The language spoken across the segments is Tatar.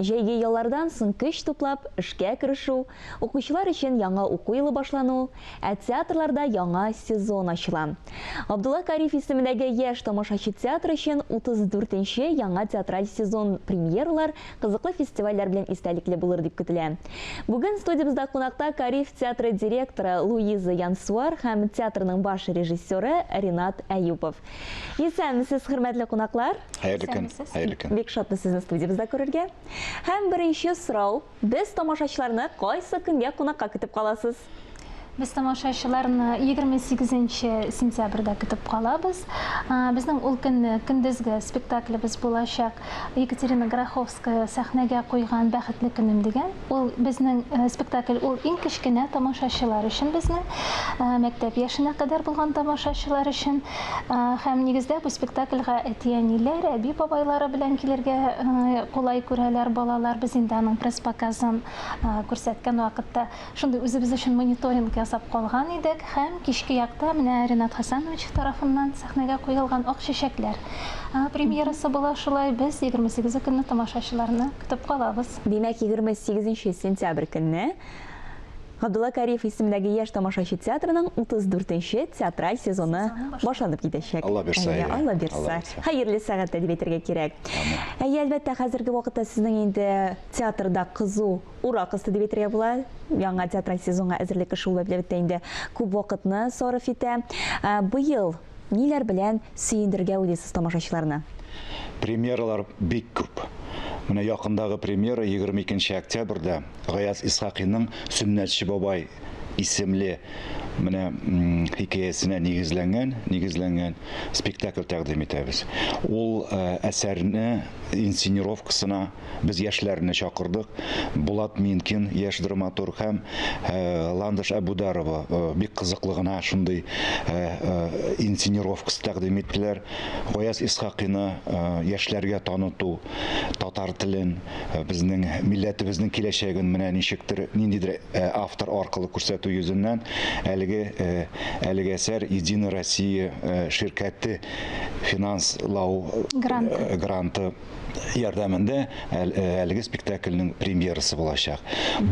Җәйге яллардан соң көч туплап, эшкә керешү, укучылар өчен яңа уку елы башлану, ә театрларда яңа сезон ачыла. Габдулла Кариев исемендәге Яшь тамашачы театры өчен 34 нче яңа театраль сезон премьералар, кызыклы фестивальләр белән истәлекле булыр дип көтелә. Бүген студиябездә кунакта Кариев театры директоры Луиза Янсуар һәм театрның баш режиссеры Ринат Әюпов. Исәнмесез, хөрмәтле кунаклар! Хәерле көн, хәерле көн. Бик шатбыз сезне студиябездә күрергә. Һәм беренче сорау, без тамашачыларны кайсы көнгә кунакка көтеп каласыз? Без тамашачыларны 28 нче сентябрьдә көтеп калабыз. Безнең ул көнне көндезге спектаклебез булачак. Екатерина Гроховская сәхнәгә куйган Бәхетле көнем дигән. Ул безнең спектакль, ул иң кечкенә тамашачылар өчен безнең, мәктәп яшенә кадәр булган тамашачылар өчен. Һәм нигездә бу спектакльгә әти-әниләр, әби-бабайлары белән килергә кулай күрәләр балалар. Без инде аның пресс-показын күрсәткән вакытта Шундый үзебез өчен мониторинг ясап калган идек һәм кичке якта менә Ренат Хәсәнович тарафыннан сәхнәгә куелган Ак чәчәкләр премьерасы була шулай. Без 28 көнне тамашачыларны көтеп калабыз. Димәк, 28 сентябрь көнне Габдулла Кариев исемендәге Яшь тамашачы театрының 34 нче театраль сезоны башланып китәчәк. Алла бирса, Әйе, Алла бирса. Хәерле сәгатьтә дип әйтергә кирәк. Әйе, әлбәттә, хәзерге вакытта сезнең инде театрда кызу Урак өсте дип әйтергә була. Яңа театраль сезонга әзерлек эше ул әлбәттә инде күп вакытны сарыф итә. Быел ниләр белән сөендерергә уйлыйсыз тамашачыларны? Премьералар бик күп. Менә якындагы премьера 22 нче октябрьдә Гаяз Исхакыйның Сөннәтче бабай исемле менә хикәясенә нигезләнгән, нигезләнгән спектакль тәкъдим итәбез. Ул әсәрне инсценировкасына Без яшьләрне чакырдык. Булат Минкин, яшь драматург һәм Ландыш Әбүдарова бик кызыклы гына шундый инсценировкасы тәкъдим иттеләр. Гаяз Исхакыйны яшьләргә таныту, татар телен, безнең милләтебезнең киләчәген менә ничектер, ниндидер автор аркылы күрсәтү йөзеннән әлеге әлеге әсәр Единая Россия ширкәте финанслау гранты ярдәмендә әлеге спектакльнең премьерасы булачак.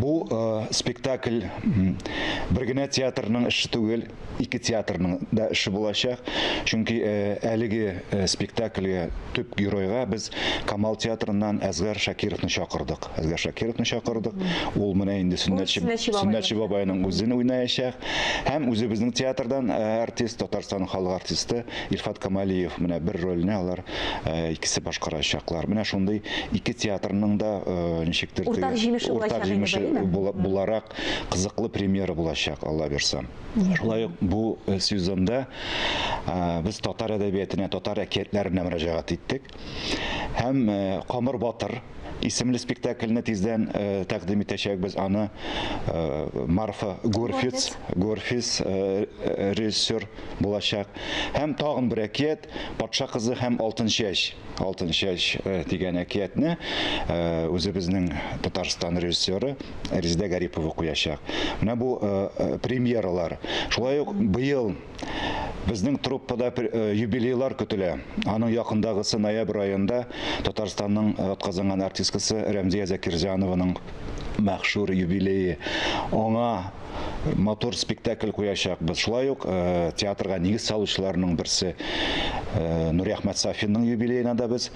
Бу спектакль бер генә театрның эше түгел, ике театрның да эше булачак. Чөнки әлеге спектакльгә төп геройга без Камал театрыннан Әзгар Шакировны чакырдык. Әзгар Шакировны чакырдык. Ул менә инде Сөннәтче Сөннәтче бабайның үзен уйнаячак. Һәм үзебезнең театрдан артист, Татарстан халык артисты Илфат Камалиев менә бер рольне алар икесе башкарачаклар. Менә шундый ике театрның да ничектер уртак җимеше уртак җимеше буларак кызыклы премьера булачак, Алла бирса. Шулай ук бу сезонда без татар әдәбиятына, татар әкиятләренә мөрәҗәгать иттек. Һәм Камыр батыр исемле спектакльне тиздән тәкъдим итәчәкбез. Аны Марфа Горфиц, Горфиц режиссер булачак. Һәм тагын бер әкият Патша кызы һәм Алтынчәч. Алтынчәч дигән әкиятне үзебезнең Татарстан режиссеры Резидә Гарипова куячак. Менә бу премьералар. Шулай ук быел безнең труппада юбилейлар көтелә. Аның якындагысы ноябрь аенда Татарстанның атказанган артисткасы Рәмзия Закирзянованың мәхшүр юбилее. Аңа матур спектакль куячакбыз. Шулай ук э, театрга нигез салучыларның берсе э, Нуриәхмәт Сафинның юбилеена да без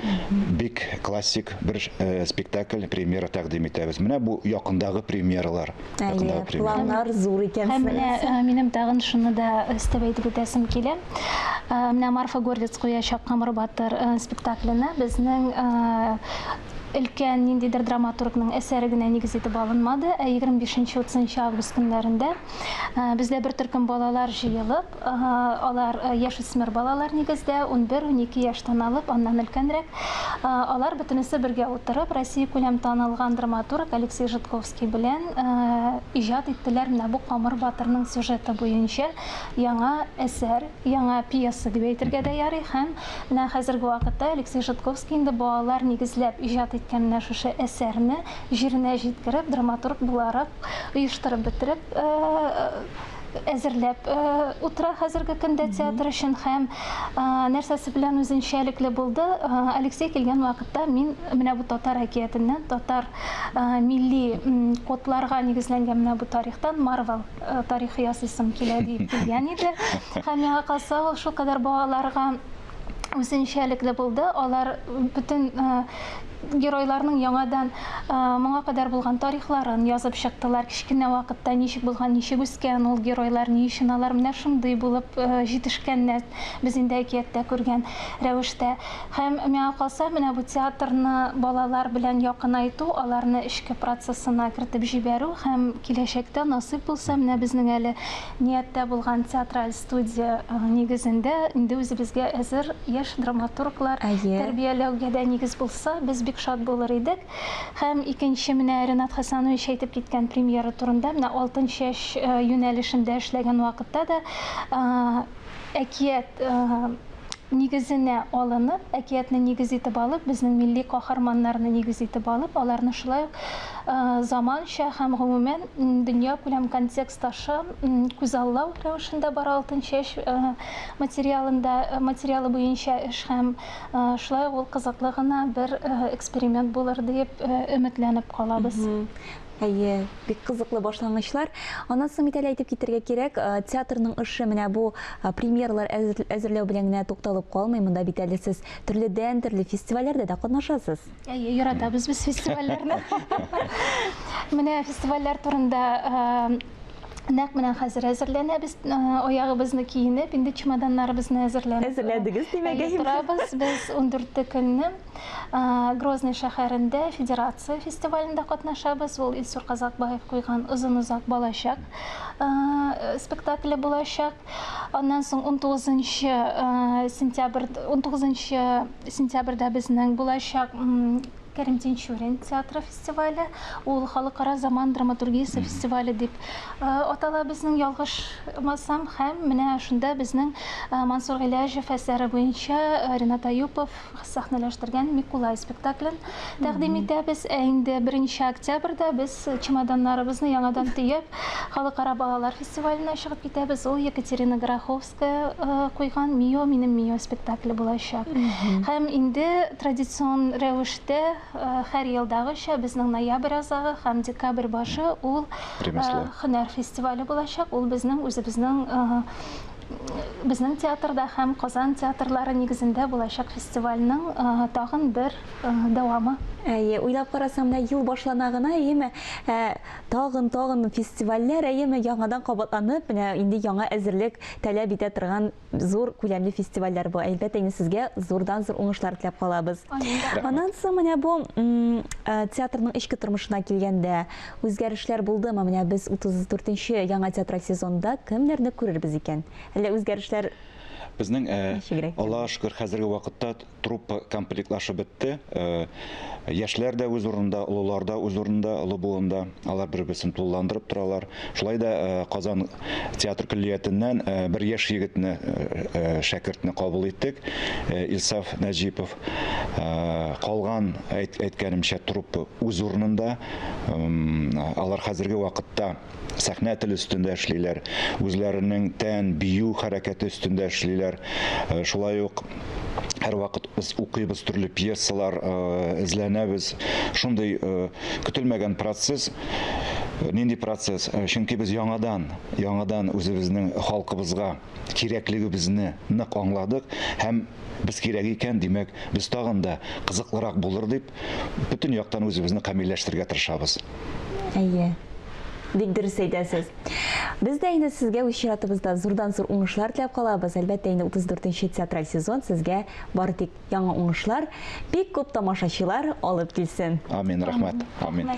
бик классик бер э, спектакль премьера тәкъдим итәбез. Менә бу якындагы премьералар. Якындагы премьералар. Планнар зур икән. Һәм менә минем тагын шуны да өстәп әйтеп үтәсем килә. Менә Марфа Горвиц куячак Камыр батыр спектакленә безнең Өлкән ниндидер драматургның әсәре генә нигез итеп алынмады, ә 25-30 август көннәрендә бездә бер төркем балалар җыелып, алар яшүсмер балалар нигездә, 11-12 яшьтән алып, аннан өлкәнрәк, алар бөтенесе бергә утырып, Россиякүләм танылган драматург Алексей Житковский белән иҗат иттеләр менә бу Камыр батырның сюжеты буенча яңа әсәр, яңа пьеса дип әйтергә дә ярый һәм Менә хәзерге вакытта Алексей Житковский инде балалар нигезләп иҗат иткән менә шушы әсәрне җиренә җиткереп, драматург буларак оештырып бетереп, әзерләп утыра хәзерге көндә театр өчен һәм нәрсәсе белән үзенчәлекле булды, Алексей килгән вакытта мин менә бу татар әкиятеннән, татар милли кодларга нигезләнгән менә бу тарихтан Марвел тарихы ясыйсым килә диеп килгән иде. Һәм миңа калса, ул шулкадәр балаларга үзенчәлекле булды. Алар бөтен геройларның яңадан моңа кадәр булган тарихларын язып чыктылар. Кечкенә вакытта ничек булган, ничек үскән ул геройлар, ни өчен алар менә шундый булып җитешкәннәр, без инде әкияттә күргән рәвештә. Һәм миңа калса, менә бу театрны балалар белән якынайту, аларны эчке процессына кертеп җибәрү һәм киләчәктә насыйп булса, менә безнең әле нияттә булган театраль студия нигезендә инде үзебезгә әзер яшь драматурглар тәрбияләүгә дә нигез булса, без бик шат булыр идек. Һәм икенче менә Ренат Хәсәнович әйтеп киткән премьера турында, менә Алтын чәч юнәлешендә эшләгән вакытта да әкият нигезенә алынып, әкиятне нигез итеп алып, безнең милли каһарманнарны нигез итеп алып, аларны шулай ук заманча һәм гомумән дөньякүләм контекст аша күзаллау рәвешендә бара Алтын чәч материалында, материалы буенча эш һәм шулай ук ул кызыклы гына бер эксперимент булыр диеп өметләнеп калабыз. Әйе, бик кызыклы башлангычлар. Аннан соң бит әле әйтеп китәргә кирәк, театрның эше менә бу премьералар әзерләү белән генә тукталып калмый. Монда бит әле сез төрледән-төрле фестивальләрдә дә катнашасыз. Әйе, яратабыз без фестивальләрне. Менә фестивальләр турында нәкъ менә хәзер әзерләнәбез, аягыбызны киенеп, инде чемоданнарыбызны әзерләнеп. Әзерләдегез, димәк, әйе. Торабыз без 14 көнне. Грозный шәһәрендә Федерация фестивалендә катнашабыз. Ул Илсур Казакбаев куйган Озын-озак балачак спектакле булачак. Аннан соң 19 сентябрь 19 сентябрьдә безнең булачак Кәрим Тинчурин театры фестивале. Ул Халыкара заман драматургиясе фестивале дип атала безнең, ялгышмасам. Һәм менә шунда безнең Мансур Гыйләҗев әсәре буенча Ренат Аюпов сәхнәләштергән Микулай спектаклен тәкъдим итәбез. Ә инде 1 октябрьдә без чемоданнарыбызны яңадан төяп, Халыкара балалар фестиваленә чыгып китәбез. Ул Екатерина Гороховская э, куйган Мио минем Мио спектакле булачак. Һәм инде традицион рәвештә э, һәр елдагыча безнең ноябрь азагы һәм декабрь башы ул э, һөнәр фестивале булачак. Ул безнең үзебезнең Безнең театрда һәм Казан театрлары нигезендә булачак фестивальнең тагын бер дәвамы. Әйе, уйлап карасам, менә ел башлана гына, әйеме, ә, тагын, тагын фестивальләр, әйеме, яңадан кабатланып, менә инде яңа әзерлек таләп итә торган зур күләмле фестивальләр бу. Әлбәттә, инде сезгә зурдан-зур уңышлар теләп калабыз. Аннан соң менә бу театрның эчке тормышына килгәндә, Үзгәрешләр булдымы? Менә без 34 нче яңа театраль сезонда кемнәрне күрербез икән? Әллә үзгәрешләр Безнең, ничегрәк? Аллага шөкер, хәзерге вакытта труппа комплектлашып бетте. Яшьләр дә үз урынында, олылар да үз урынында, олы буында. Алар бер-берсен тулыландырып торалар. Шулай да Казан театр көллиятеннән бер яшь егетне, шәкертне кабул иттек, Илсаф Нәҗипов. Калган, әйткәнемчә, труппа үз урынында. Алар хәзерге вакытта сәхнә теле өстендә эшлиләр, үзләренең тән, бию хәрәкәте өстендә эшлиләр. Э, шулай ук һәрвакыт без укыйбыз төрле пьесалар, э, эзләнәбез. Шундый э, көтелмәгән процесс. Нинди процесс? Чөнки без яңадан, яңадан үзебезнең халкыбызга кирәклегебезне нык аңладык һәм без кирәк икән, димәк, без тагын да кызыклырак булыр дип, бөтен яктан үзебезне камилләштерергә тырышабыз. Әйе. Бик дөрес әйтәсез. Без дә инде сезгә үз чиратыбызда зурдан-зур уңышлар теләп калабыз. Әлбәттә, инде 34 нче театраль сезон сезгә бары тик яңа уңышлар, бик күп тамашачылар алып килсен. Амин, рәхмәт. Амин.